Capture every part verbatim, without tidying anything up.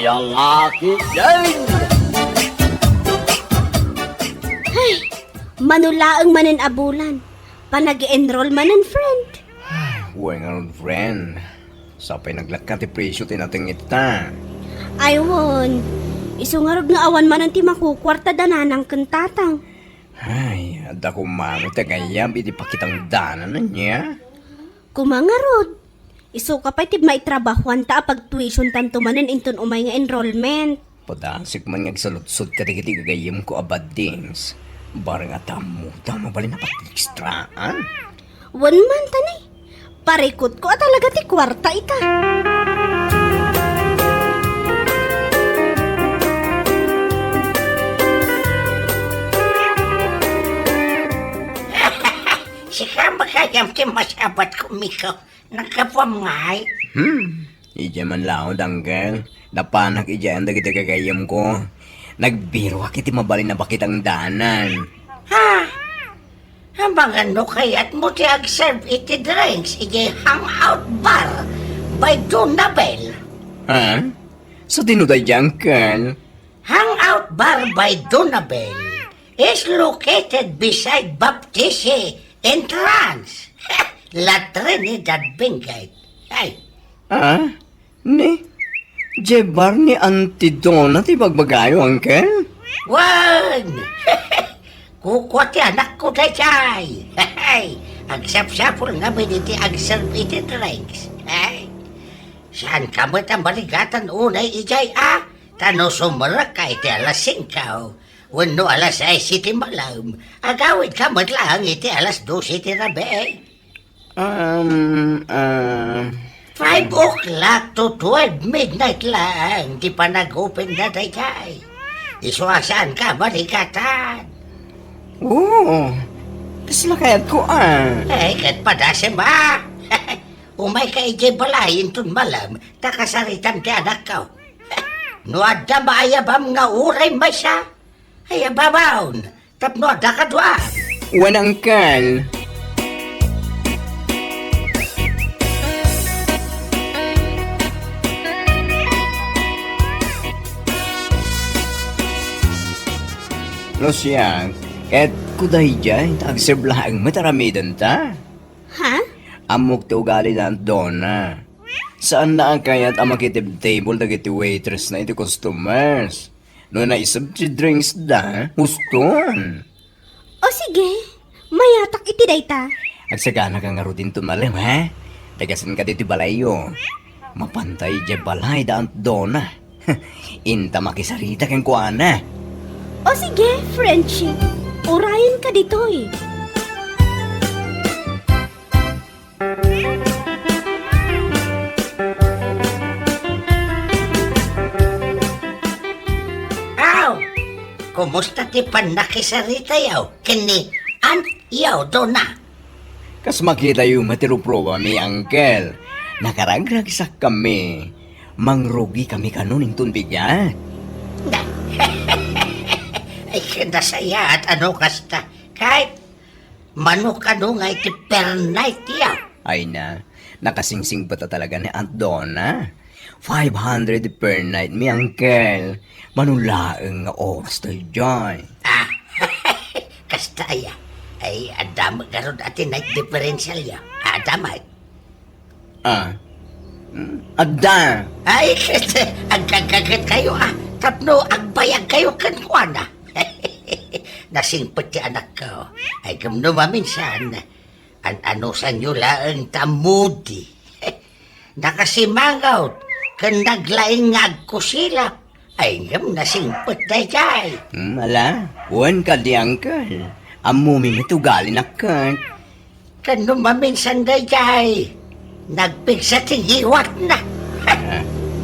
Lalaki yan! Ay, mano laeng manen a bulan, panag-enroll manen, friend. Wen ngarud, friend. Sapay naglakka ti presyo ti natengngetta. Ay, wen. Isu ngarud nga awan manen ti makukuarta da nanang ken tatang. Ay, adda koma ti agayab iti pakitang danan ania? Koma ngarud. Isuka pay ti maitrabahoanta a pagtuitiontanto manen inton umay nga enrollment. Padasek man nga agsaludsod kadagiti gagayyemko a baddings. Bareng a tammo ta mabalin a pagekstraan. Wen man, tani. Parikutko a talaga ti kuarta ita. Sika makayam ti masabat ko, Miko. Naggapuam ngay? Hmm. Idiay man laeng, uncle. Napanak idiay dagiti gagayyemko. Nagbiruak iti mabalin a pakitang danan. Ha? Amangan no kayatmo ti agserve iti drinks idiay Hangout Bar by Donabel. Ha? Sadino daydiay, uncle? Hangout Bar by Donabel is located beside Baptisi entrance. La Trinidad Benguet. Ay. Ah? Ni? Diay bar ni Auntie Donna ti bagbagayo, uncle? Wen! Kukua ti anakko daydiay. Agsapsapul ngamin iti agserve iti drinks. Ay. Saanka met a marigatan unay idiay a? Ta no sumrekka iti alas singko, wenno alas sais iti malem, agawidka met laeng iti alas dose iti rabii. Um, ah, Five o'clock to twelve midnight laeng ti panag-open na daydiay. Isu a saanka marigatan. Oo, kasla kayatko a. Eh, ket padasem a. Umayka idiay balay inton malem, ta kasaritam ti anakko. No adda maayabam nga uray maysa, ay, ababaon, tapno adda kadua. Wen, uncle. Lucia, ket kuday diay, ta agserve laeng met aramidenta. Ha? Ammok ti ugali da Aunt Donna. Saanna a kayat a makitibtable dagiti waitress na iti customers. No naiseb ti drinks da, huston. O sige, mayatak iti dayta. Agsaganaka ngarud inton malem, ha? Dagasenka ditoy balayyo. Mapantay idiay balay da Aunt Donna. Inta makisarita kenkuana. O sige, Frenchie. Urayenka ditoy. Aw! Kumusta ti pannakisaritayo ken ni Aunt Donna? Kas makitayo met ti ruprubami, uncle. Nakaragragsakkami. Mangrugikami kanon inton bigat. Ay, nasayaat a no kasta. Ket mano kano nga iti per night-yo? Ay na, nakasingsingpet a talaga ni Aunt Donna. Five hundred per night mi, uncle. Mano laeng nga oras daydiay? Ah, kasta aya. Ay, adda met ngarud a ti night differential-yo. Adda met. Ah. Hmm, adda. Ay, ket agkagkagetkayo, ah, tapno agbayagkayo kenkuana. Nasingpet ti anakko. Ay, ngem no maminsan, an-anusanyo laeng ta moody. Nakasimangot, ken naglaing nga agkusilap. Ay, ngem nasingpet daydiay. Hmm, ala, wen kadi, uncle. Ammomi met ugalina ket. Ken no maminsan daydiay, nagpigsa ti ngiwatna.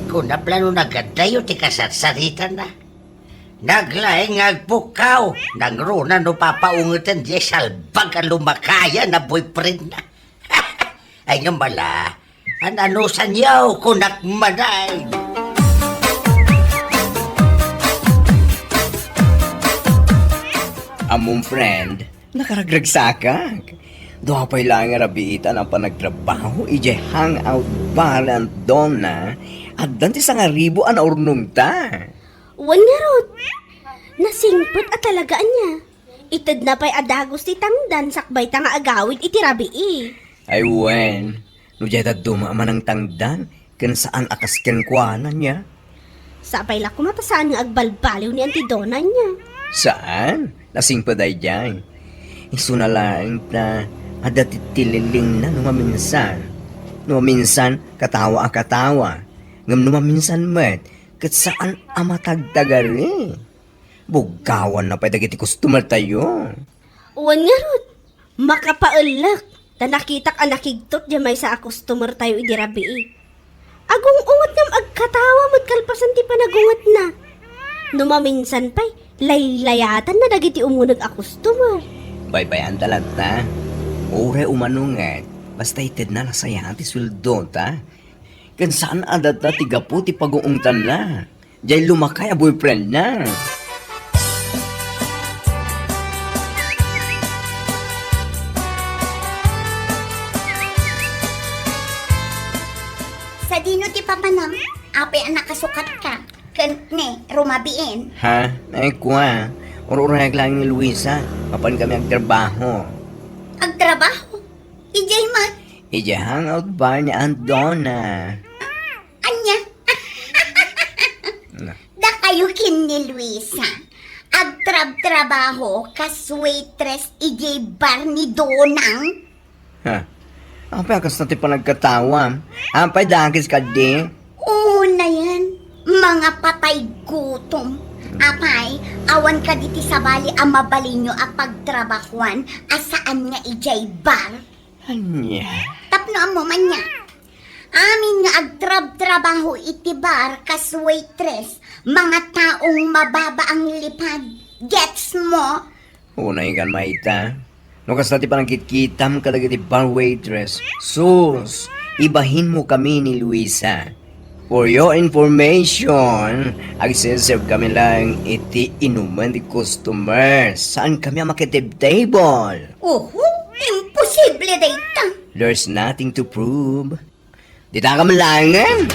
Kuna plano nagaddayo ti kasarsaritana. Naglaing nga agpukkaw, nangruna no papaungeten diay salbag a lumakayan a boyfriendna. Ay, ngem ala, an-anusanyo, kunak manen. Ammom, friend, nakaragragsakak. Dua pay laeng a rabiitan a panagtrabaho idiay Hangout Bar ni Aunt Donna, Addan ti sangaribu a naurnongta. Wen ngarud, nasingpet a talaga ania. Itedna pay a dagus ti tangdan sakbayta nga agawid iti rabii. Ay wen, no diay dadduma a manangtangdan, ken saan a kas kenkuana nia? Sapay la koma ta saan nga agbalbaliw ni Auntie Donna nia. Saan? Nasingpet daydiay. Isuna laeng ta adda ti tililingna no maminsan. No maminsan, katawa a katawa. Ngem no maminsan met, ket saan a matagtagari. Buggawanna pay dagiti customer tayo. Wen ngarud, makapaellek, ta nakitak a nakigtot diay maysa a customer tayo idi rabii. Agung-unget ngem agkatawa met kalpasan ti panagungetna. No maminsan pay, laylayatanna dagiti umuneg a customer. Baybay-anta latta, uray umanunget, basta itedna la sayaat ti sueldota. Ken saan a datta ti gapu ti paguungtanna. Diay lumakay a boyfriendna. Sadino ti papanam? Apay a nakasukatka? Ken ne, rumabiin? Ha? Ay, kua. Ur-urayag laeng ni Luisa. Mapan kami agtrabaho. Agtrabaho? Idiay met? Idiay hangout bar ni Aunt Donna. Ania? Na. Dakayo ken ni Luisa, agtrabtrabaho kas waitress idiay bar ni Donang? Ha? Apay a kasta ti panagkatawam? Apay dakes kadi? Unayen, mangapatay gutom. Apay, awan kadi ti sabali a mabalinyo a pagtrabahuan a saan nga idiay bar? Ania? Tapno ammo man nia. Amin nga agtrabtrabaho iti bar kas waitress, mangataong mababa ang lipad. Gets mo? Unay kan mayta. No kasta ti panagkitkitam kadagiti bar waitress, sus, ibahinmo kami ni Luisa. For your information, agse-serve kami laeng iti inuman ti customer. Saan kami a makitib-table. Oho, imposible dayta. There's nothing to prove. Dita kami laengen.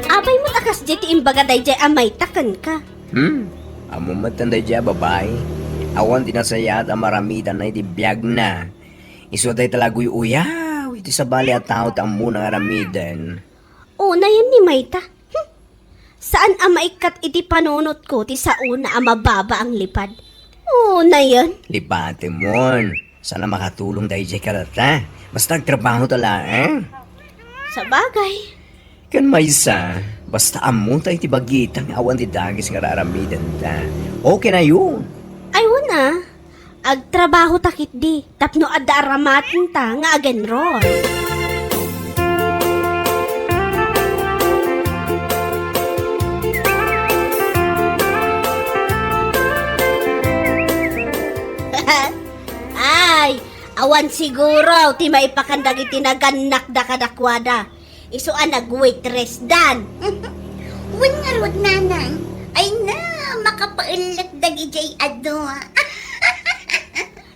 Apay met a kasdiay ti imbaga daydiay a mayta kenka? Hmm? Ammom met daydiay a babai? Awan ti nasayaat a maramidanna iti biagna. Isu dayta la aguy-uyaw iti sabali a tao ti ammona nga aramiden. Unayen ni mayta. Hmm. Saan a maikkat iti panunotko ti saona a mababa ang lipad. Unayen. Lipatemon. Saan a makatulong daydiay kadata. Basta agtrabaho ta laeng. Sabagay. Ken maysa, basta ammota iti bagita nga awan ti dakes nga ar-aramidenta. Okay na yun. Ay, wen a. Agtrabaho ta ketdi tapno adda aramatenta nga agenron. Ay, awan siguro ti maipakan dagiti nagannakda kadakuada. Isu a nag-waitress dan. Wen ngarud, nanang. Ay na, makapaellek dagidiay adu.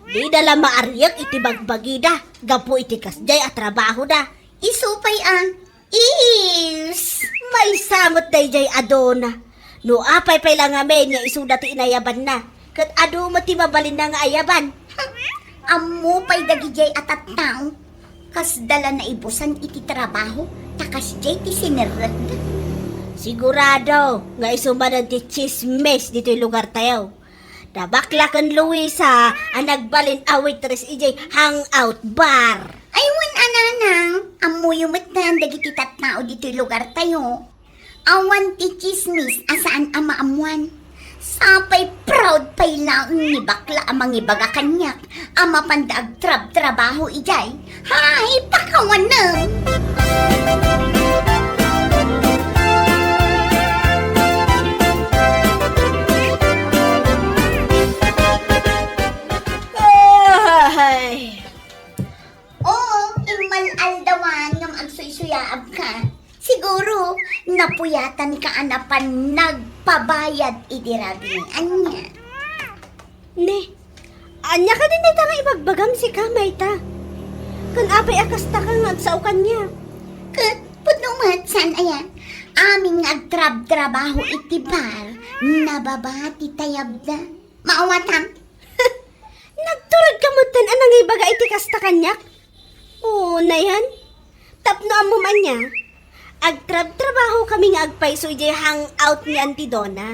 Dida la maariek iti bagbagida gapu iti kasdiay a trabahoda. Isu pay a, is, maysa met daydiay a Dona. No apay pay la ngamin nga isuda ti inayabanna, ket adu met ti mabalinna nga ayaban. Ammo pay dagidiay a tattao. Kasda la naibusan iti trabaho, ta kasdiay ti sinerrekda. Sigurado nga isu manen ti tsismis ditoy lugartayo. Da bakla ken Luisa a nagbalin a waitress idiay hangout bar. Ay, wen a, nanang, ammoyo metten dagiti tattao ditoy lugartayo. Awan ti tsismis a saan a maammuan. Sapay proud pay laeng ni bakla a mangibaga kaniak a mapanda agtrabtrabaho idiay. Hay, pakawanem! Ay. Oo, immal-aldawan ngem agsuysuyaabka. Siguro, napuyatanka a napan nag- pabayad idi rabii. Ania? Ne, ania kadin dayta nga ibagbagam sika, Mayta? Ken apay a kasta ka nga agsao kaniak? Ket pudno met, saan aya? Amin nga agtrabtrabaho iti bar, nababa ti tayabda. Maawatam. Nagturod ka metten a nangibaga iti kasta kaniak? Oo, nayan. Tapno ammom ania, agtrabtrabaho kami nga agpayso idiay hangout ni Auntie Donna.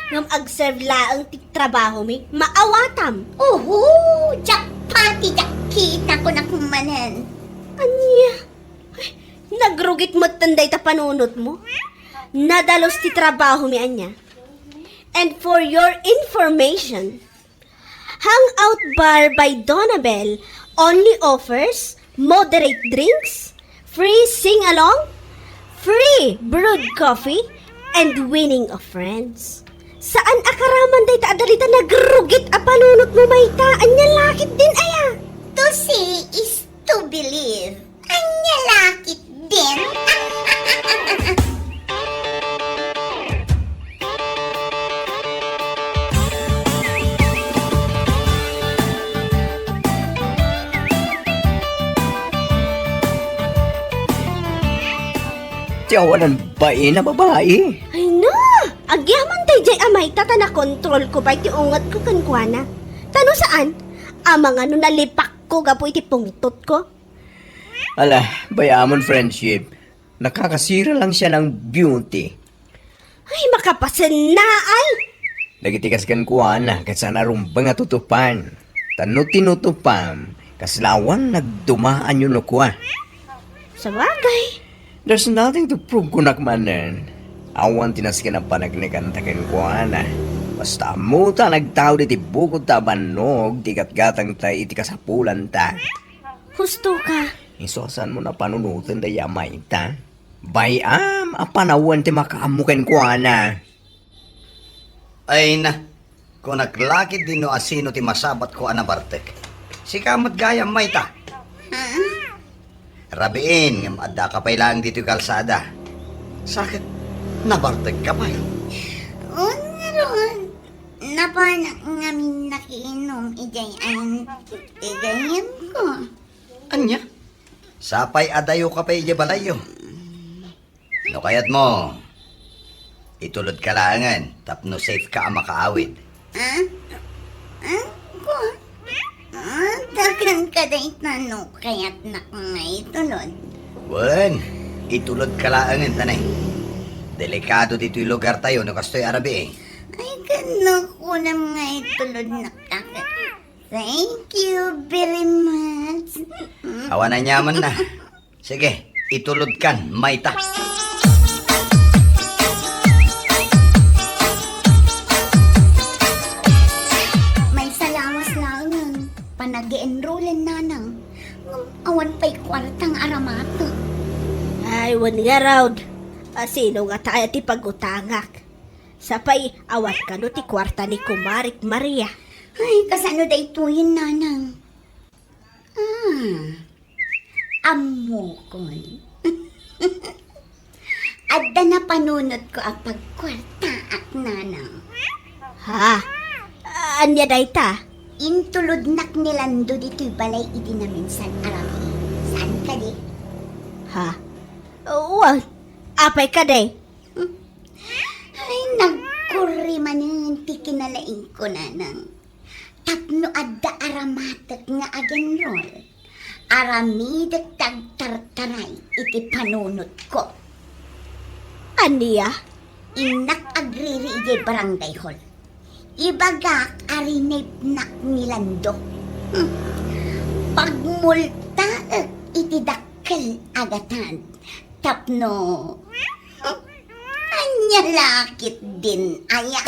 Ngem agserve laeng ti trabahomi, maawatam. Oho, jackpot ti jackit, ako na kumanen. Ania? Ay, nagrugit metten dayta panunotmo. Nadalus ti trabahomi ania. And for your information, Hangout Bar by Donabel only offers moderate drinks, free sing-along, free brewed coffee, and winning of friends. Saan a karaman dayta a dalita nagrugit a panunotmo, Mayta? Ania lakit din aya? To see is to believe. Ania lakit din? Ti awanan bain a babai. Ay na! Agyaman daydiay a Mayta ta nakontrolko pay ti ungetko kenkuana. Ta no saan, amangan no nalipakko gapu iti pungtotko. Ala, bayamon, friendship. Nakakasira lang siya ng beauty. Ay, makapasennaal! Dagiti kas kenkuana, ket saan a rumbeng a tutupan. Ta no tinutupam, kasla awan nagdumaanyo no kua. Sabagay. There's nothing to prove kunak manen. Awan ti nasken a paneknekanta kenkuana. Basta ammota a nagtaud iti bukod ta a bannog ti gatgatangta iti kasapulanta. Husto ka. Isu a saanmo a panunoten dayta a Mayta. Bay-am a panawen ti makaammo kenkuana. Ay na, kunak lakit din no asino ti masabatko a nabartek. Sika met gayam, Mayta. Ha? Rabiin, ngem addaka pay laeng ditoy kalsada. Sa ket, nabartekka pay. Wen ngarud, napanak ngamin nakiinum idiay ayan ti gayyemko. Ania? Sapay a dayoka pay idiay balayyo. No kayatmo, itulodka laengen tapno safeka a makaawid. Ah? Ah? Ko? Ah, dakan ka dayta no kayatnak nga itulod. Wen, itulodka laengen, ta ne. Delikado ditoy lugartayo no kastoy a rabii. Ay, ket no kunam nga itulodnak, ket thank you very much. Awan aniamanna. Sige, itulodkan, Mayta. Maysa lawas laengen, panag-enrollen, nanang. Ngem awan pay kuarta nga aramatek. Ay, wen ngarud. Asino ngata aya ti pagutangak? Sapay, awan kano ti kuarta ni Kumarik Maria. Ay, kasano daytoyen, nanang? Ah, ammokon. Adda napanunotko a pagkuartaak, nanang. Ha? Ania dayta? Intulodnak ni Lando ditoy balay idi naminsan a rabii. Saan kadi? Ha? Wen, apay kadi? Ay, nagkurri manen ti kinalaingko, nanang. Tapno adda aramatek nga agenrol, aramidek ti agtartaray iti panunotko. Ania? Innak agriri idiay barangay hall. Ibagak a rinepnak ni Lando. Hmm. Pagmultaek iti dakkel a gatad. Tapno, ania lakit din aya?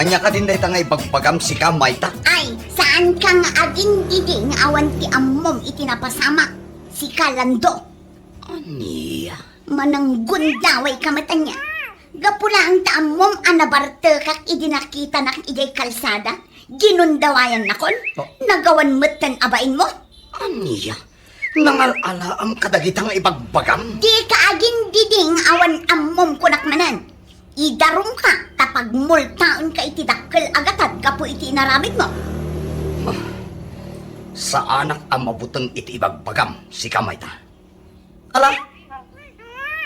Ania kadin dayta nga ibagbagam, sika, Mayta? Ay, saanka nga agindidi nga awan ti ammom iti napasamak, sika, Lando? Ania? Mananggundawayka met ania? Gapu laeng ta ammom a nabartekak idi nakitanak idiay kalsada, ginundawayannakon, Oh. nagawan metten a bainmo. Ania? Nangal-alaam kadagita nga ibagbagam? Dika agindiding awan ammom kunak manen. Idarumka ta pagmultaenka iti dakkel a gatad gapu iti inaramidmo. Ah, saanak a mabuteng iti ibagbagam, sika mayta. Ala,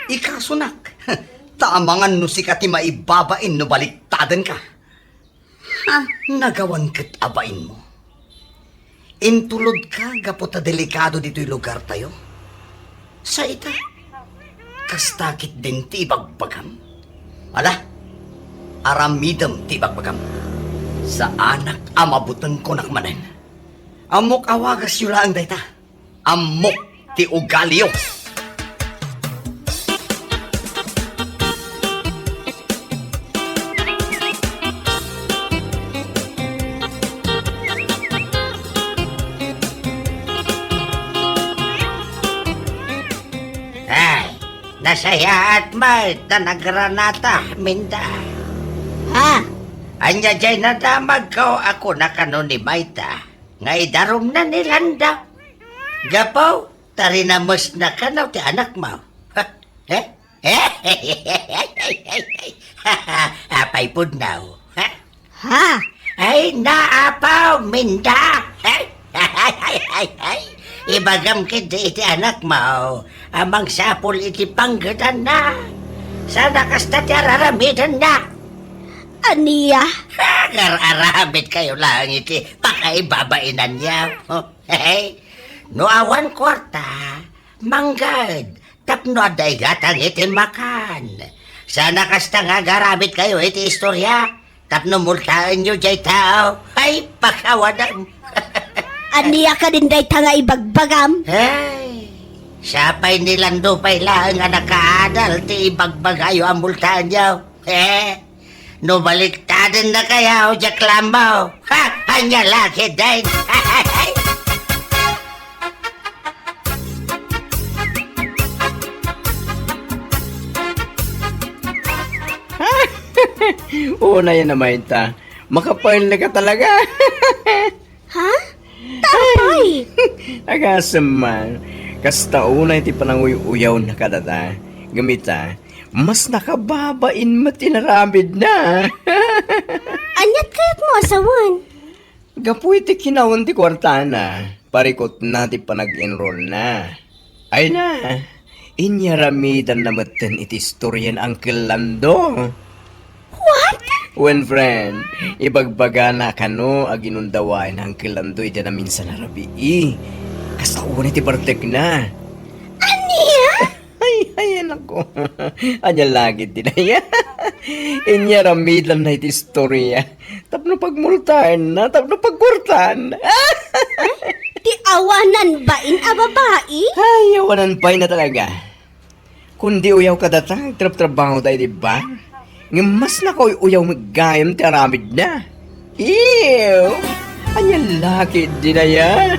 ikasonak. Ta amangan no sika ti maibabain no baliktadenka. Ha? Nagawan ket a bainmo. Intulodka gapu ta delikado ditoy lugartayo. Sa ita, kasta ketdin ti ibagbagam. Ala, aramidem ti ibagbagam. Saanak a mabuteng kunak manen. Ammok a wagasyo laeng dayta. Ammok ti ugaliyo. Ay, nasayaat met ta nagranata, Minda. Ha? Ania jay nadamagko a kuna kano ni Mayta nga idarumna ni Lando? Gapu ta rinamesna kano ti anakmo. Ha? Eh? Apay pudno? Ha? Ha? Ay, naapaw, Minda! Ibagam ketdi iti anakmo a mangsapul iti panggedanna. Sana kasta ti araramidenna. Ania? Agar-aramid kayo lang iti pakaibabainanyo. Hey, no awan kwarta, manggad, tapno adda igatang iti makan. Sana kasta nga agaramid kayo iti istorya, tapno multaenyo jay tao. Ay, pakawadam. Ania kadin dayta nga ibagbagam? Ay, sapay ni Lando pay laeng a nakaadal ti ibagbagayo a multaenyo. Eh, no baliktaden na kayo, Jack Lambo. Ha? Anya lagi din? Una yan naman ta. Makapail na ka talaga. Ha? Tapay! Agasem man. Kasta unay ti pananguy-uyaw na kadata. Gamita, mas nakababain met inaramid na. Anyat kayat mo asawan? Gapu iti kinawan ti kuartana, parikot na ti panag-enroll na. Ay na, inyaramidan na metten iti istorya ni Uncle Lando. What? Wen, friend, ibagbagana kano a ginundawaen ni Uncle Lando iti naminsan a rabii. Kasta unay ti bartekna. Ania? Ay, ay, anak ko. Anya lagi ti daya. Inyaramidan na iti istorya. Tapno pagmultaenna, tapno pagkuartaenna. Ti awanan bain a babai? Ay, awanan bain na talaga. Kundi uyaw kadata, agtrabtrabaho da iti bar. Ngem mas nakauy-uyaw met gayam ti aramidna. Ew! Anya laki dinaya?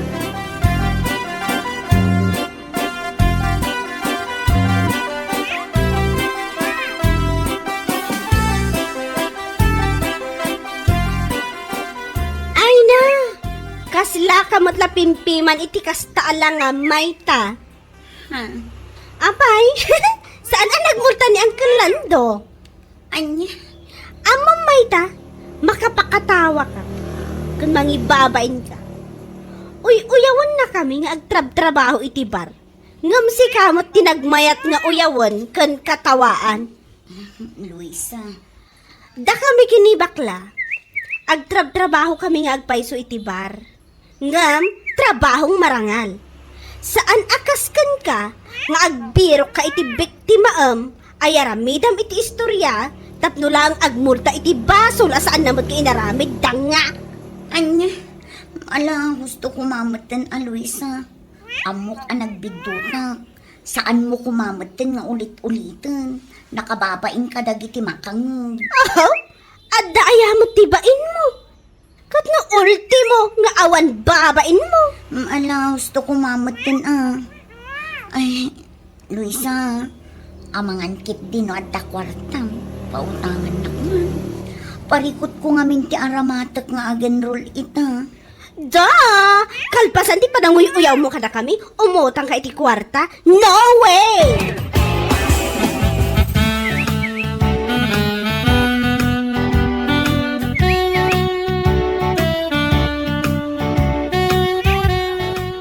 Ay na! Kasla ka met la pimpiman iti kasta a langam, mayta? Ha? Apay, saan a nagmulta ni Uncle Lando? Anya? Ammom mayta, makapakatawa ka ken mangibabain ka. Uy-uyawen na kami nga agtrabtrabaho iti bar. Ngem sika met ti nagmayat nga uyawen ken katawaan. Luisa. Dakami ken ni bakla, agtrabtrabaho kami nga agpayso iti bar. Ngem trabahong marangal. Saan a kas kenka nga agbirokka iti biktimaem a yaramidam iti istorya tapno laeng agmulta iti basol a saanna met nga inaramidda nga. Anya? Ala, husto koma metten a Luisa. Ammok a nagbiddutak. Saanmo koma metten nga ulit-uliten. Nakababain kadagiti makangeg. Aw, adda aya met ti bainmo? Ket no ultimo nga awan babainmo? Mm, ala, husto koma metten a. Ay, Luisa, amangan ketdi no adda kuartam. Pautangannak man. Parikutko ngamin ti aramatek nga ag-enroll ita. Da! Kalpasan ti pananguy-uyawmo kadakami, umutangka iti kuarta? No way!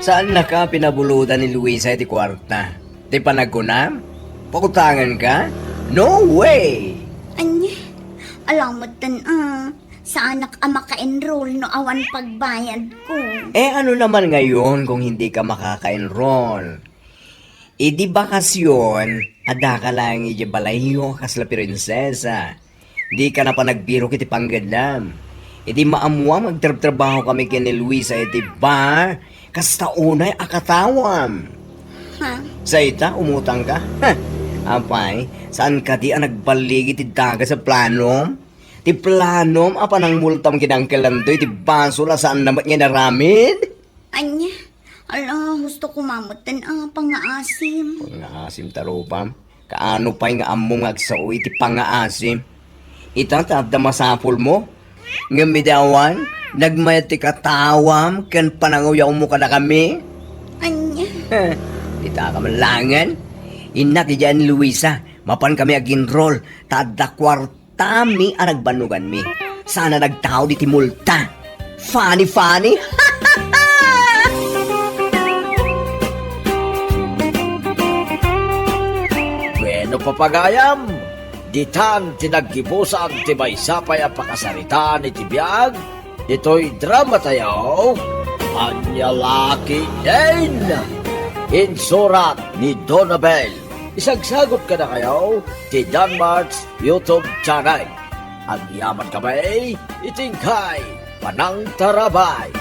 Saannaka pinabulotan ni Luisa iti kuarta? Ti panagkunam? Pautanganka? No way! Ania? Ala metten a, saanak a maka-enroll no awan pagbayadko. Eh, ano naman ngayon kung hindi ka makaka-enroll? Idi bakasyon, addaka laeng idiay balayyo a kasla prinsesa. Dika na panagbirok iti panggedam. Idi maammoam nga agtrabtrabahokami ken ni Luisa iti bar, kasta unay a katawam. Ha? Sa ita, umutangka? Heh, apay, saan kadi a nagballigi ti dagas a planom? Ti planom a panangmultam ken Uncle Andoy, ti basol a saanna met nga inaramid? Ania? Ala, gusto ko mametten a pangngaasim. Pangngaasim ta rupam? Kaano pay nga ammom nga agsao iti pangngaasim? Ita ta adda masapulmo? Ngem idi awan, nagmayat ti katawam ken pananguyawmo kadakami? Ania? Heh, ditak a man laengen. Innak idiay ni Luisa, mapankami ag-enroll, ta adda kuarta tami a nagbannoganmi. Saan a nagtaud iti multa. Funny, funny. Bueno, papagayam, ditan ti naggibusan ti maysa pay a pakasaritaan iti biag ditoy drama tayo, Ania La Ketdin. Insurat ni Donabel. Isagsagut kadakayo ti Danmart's YouTube channel. Agyaman kami iti inkay panangtarabay.